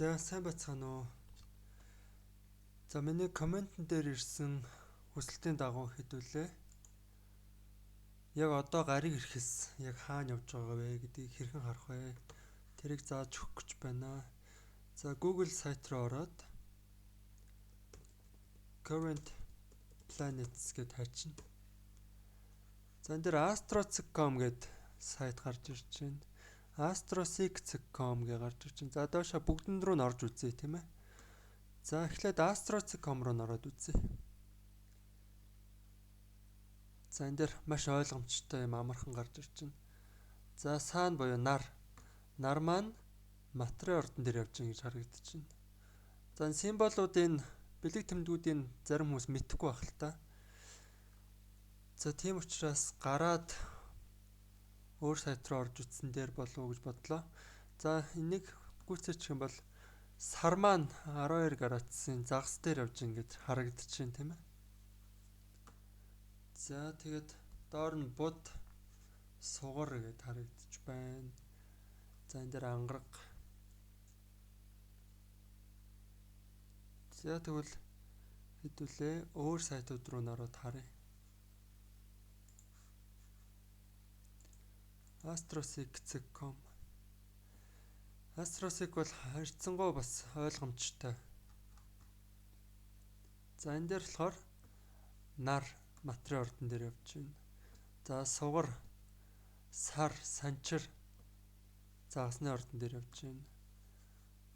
За сайн байцгаана уу. За миний комментэн дээр ирсэн хүсэлтийн дагуу хэдүүлээ. Яг одоо гариг ирэхээс яг хаана явж байгаа вэ гэдгийг хэрхэн харах вэ? Тэрийг зааж өгөх гэж байна. За Google сайт руу ороод Current Planets гэд хайчна. За энэ дээр astro.com гэд сайт гарч ирж байна. Astroseek.com гэж гарч ирж байна. За доошо бүгдэн рүү н орж үзье, тийм ээ. За эхлээд astro.com руу н ороод үзье. За энэ дээр маш ойлгомжтой юм амархан гарч ирж байна. За Sun буюу нар. Нар маань матрын ордон дээр явж байгаа гэж харагдаж байна. За энэ символуудын бэлэг тэмдгүүдийн зарим хүмүүс мэдэхгүй байх л та. За тийм учраас гараад өөр сайт руу орж үзсэн дээр болов уу гэж бодлоо. За энийг гүйцээчих юм бол сар маань 12 градусын загас дээр явж ингэж харагдаж байна, тийм ээ. За тэгээд доор нь буд сугар гэд харагдаж байна. За энэ дээр ангараг. За тэгвэл хэдүүлээ өөр сайтууд руу н ороод харъя. Astroseek.com. Astroseek бол харьцангуй бас ойлгомжтой. За энэ дээр болохоор нар матрын ордон дээр явж байна. За сугар, сар, санчир загасны ордон дээр явж байна.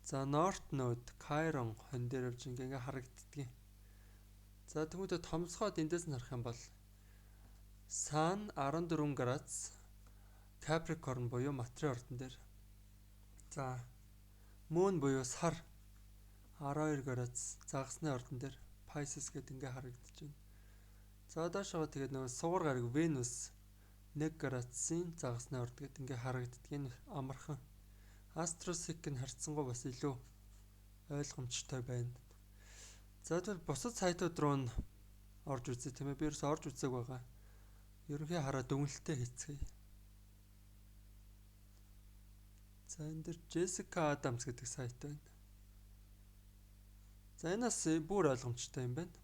За North Node, Chiron хон дээр явж ингээ харагддгийг. За тэгмүүдээ томсгоод эндээс нь харах юм бол Sun 14 градус Capricorn буюу матрын ордон дээр. За Moon буюу сар 12 градус загасны ордон дээр Pisces гэдэг ингээ харагдаж байна. За доошоо тэгээд нөгөө сугар гараг Venus 1 градусын загасны орд гэдэг ингээ харагддгийг амархан. Astroseek нь харьцангуй бас илүү ойлгомжтой байна. За тэгвэл бусад сайтууд руу нь орж үзье, тийм ээ. Би ерөөсөө орж үзег байгаа. Ерөнхий хараа дүгнэлтээ хийцгээе. За энэ дэр Jessica Adams гэдэг сайт байна. За энэ бас бүр ойлгомжтой юм байна.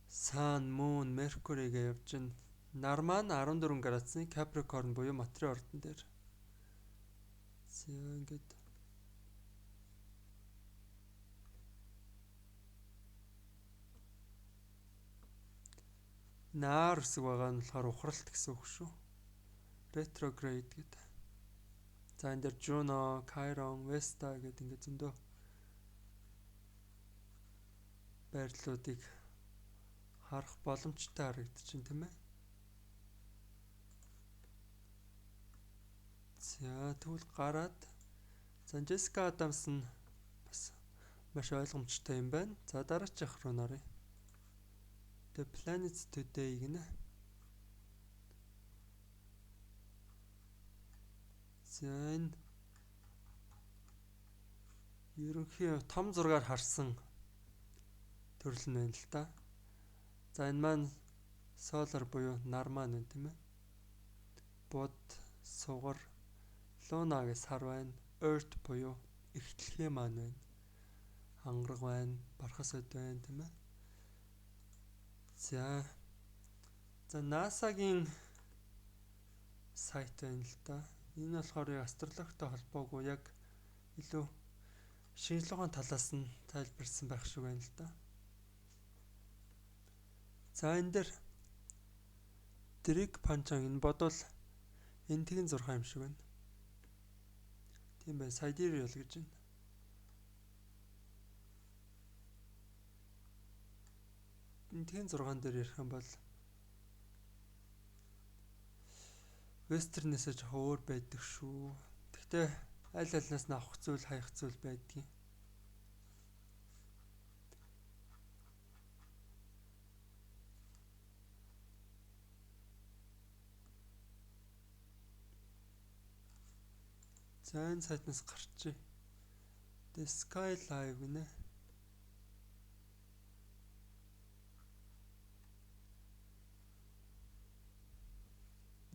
Sun, Moon, Mercury гэж явж байна. Нар маань 14 градусын Capricorn буюу матрын ордон дээр. За ингээд нар үсэг байгаа нь болохоор ухралт гэсэн үг шүү. Retrograde гэдэг. За энэ дээр Juno, Chiron, Vesta гэдэг ингээд зөндөө байрлалуудыг харах боломжтой харагдаж байна, тийм ээ. За тэгвэл гараад за Jessica Adams нь бас маш ойлгомжтой юм байна. За дараачих руу нөрье. The Planets Today гинэ. За энэ ерөнхий том зургаар харсан төрөл нь байна л та. За энэ маань solar буюу нар маань байна, тийм ээ. Буд, сугар, Луна гэж сар байна. Earth буюу эх дэлхий маань байна. Ангараг байна, бархас өд байна, тийм ээ. За NASA-гийн сайт байна л да. Энэ болохоор астрологтой холбоогүй яг илүү шинжилгээ ухааны талаас нь тайлбарласан байх шиг байна л да. За энэ дээр Дрик Панчан энэ бодвол энтгийн 6 юм шиг байна. Тийм байна. Sidereal гэж байна. Энтгийн 6 дээр ярих юм бол Вестернээсээ жоохон өөр байдаг шүү. Гэхдээ аль альнаас нь авах зүйл, хаях зүйл байдгийг. За энэ сайтнаас гарчээ. The Sky Live гинэ.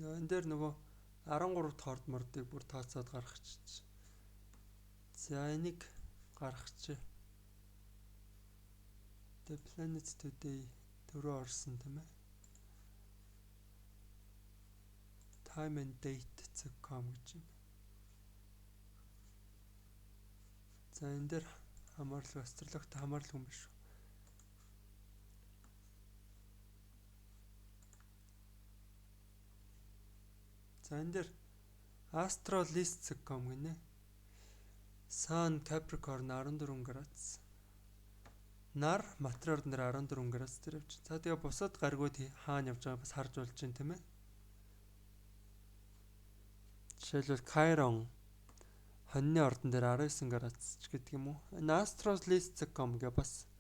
Энэ дээр нөгөө 13 дахь орд мордыг бүр тооцоод гаргачих. За, энийг гаргачих. The Planet Today дөрөв орсон, тийм ээ. Time and date.com гэж байна. За, энэ дээр хамаарлаг, астрологтой хамаарлаг юм биш үү? За, энэ дээр astrolist.com гинэ. Sun Capricorn 14 градус. Нар Матрын ордон дээр 14 градус дээр явж. За, тэгээ бусад гаригууд хаана явж байгааг бас харж болж байна, тийм ээ. Жишээлбэл, Chiron хоньны ордон дээр 19 градус ч гэдэг юм уу. Энэ astrolist.com гэ бас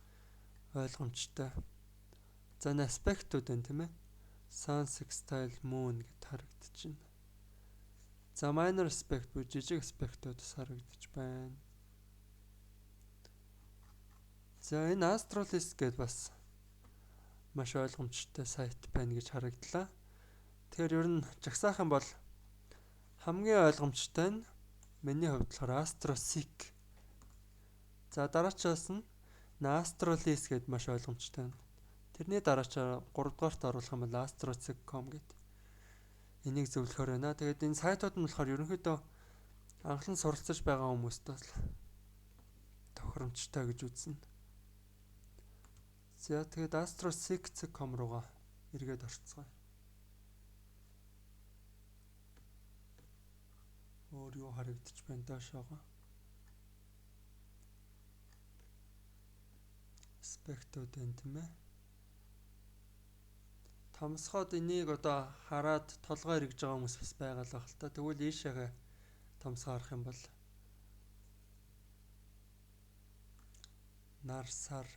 ойлгомжтой. За, энэ aspect ууд байна, тийм ээ. Sun sextile moon гэд харагдчихна. За, minor aspect буюу жижиг aspect ууд бас харагдаж байна. За, энэ Astrolist гэдээ бас маш ойлгомжтой сайт байна гэж харагдлаа. Тэгэхээр ер нь жагсаах юм бол хамгийн ойлгомжтой нь миний хувьд болохоор AstroSeek. За, дараачаас нь Astrolist гэдээ маш ойлгомжтой байна. Тэрний дараачаар 3 дугаарт оруулах юм бол Astro.com гэдэг. Энийг зөвлөхөр байна. Тэгээд энэ сайтууд нь болохоор ерөнхийдөө анхлан суралцаж байгаа хүмүүст бас тохиромжтой гэж үзнэ. За, тэгээд astroseek.com руугаа эргээд орцгоё. Өөр юу харагдчих байна доошоогоо? Aspect ууд байна, тийм ээ. Томсгоод энийг одоо хараад толгой эргэж байгаа хүмүүс бас байгаа л байх л та. Тэгвэл ийшээгээ томсгоо харах юм бол нар, сар,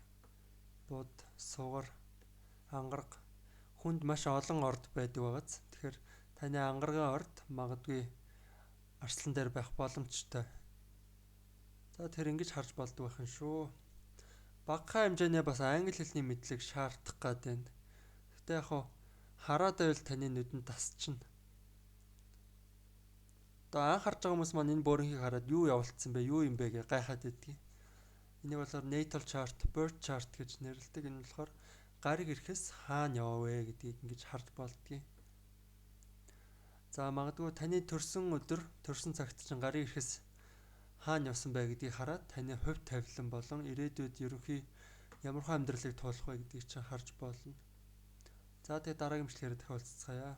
буд, сугар, ангараг, хүнд маш олон орд байдаг байгааз. Тэгэхээр таны ангаргын орд магадгүй арслан дээр байх боломжтой. За, тэр ингэж харж болдог байх юм шүү. Багахан хэмжээний бас англи хэлний мэдлэг шаардах гад байна. Гэтэ яг хуу хараад байвал таны нүдэнд тасчихна. Одоо анх харж байгаа хүмүүс маань энэ бөөрөнхийг хараад юу явуулсан бэ, юу юм бэ гэж гайхаад байдгийг. Энийг болохоор natal chart, birth chart гэж нэрлэдэг. Энэ болохоор гариг эрхэс хаана яваа вэ гэдгийг ингэж харж болдгийг. За, магадгүй таны төрсөн өдөр, төрсөн цагт чинь гариг эрхэс хаана явсан бэ гэдгийг хараад таны хувь тавилан болон ирээдүйд ерөнхий ямархуу амьдралыг туулах вэ гэдгийг чинь харж болно. За, тэгээ дараагийн бичлэгээр дахин уулзцгаая.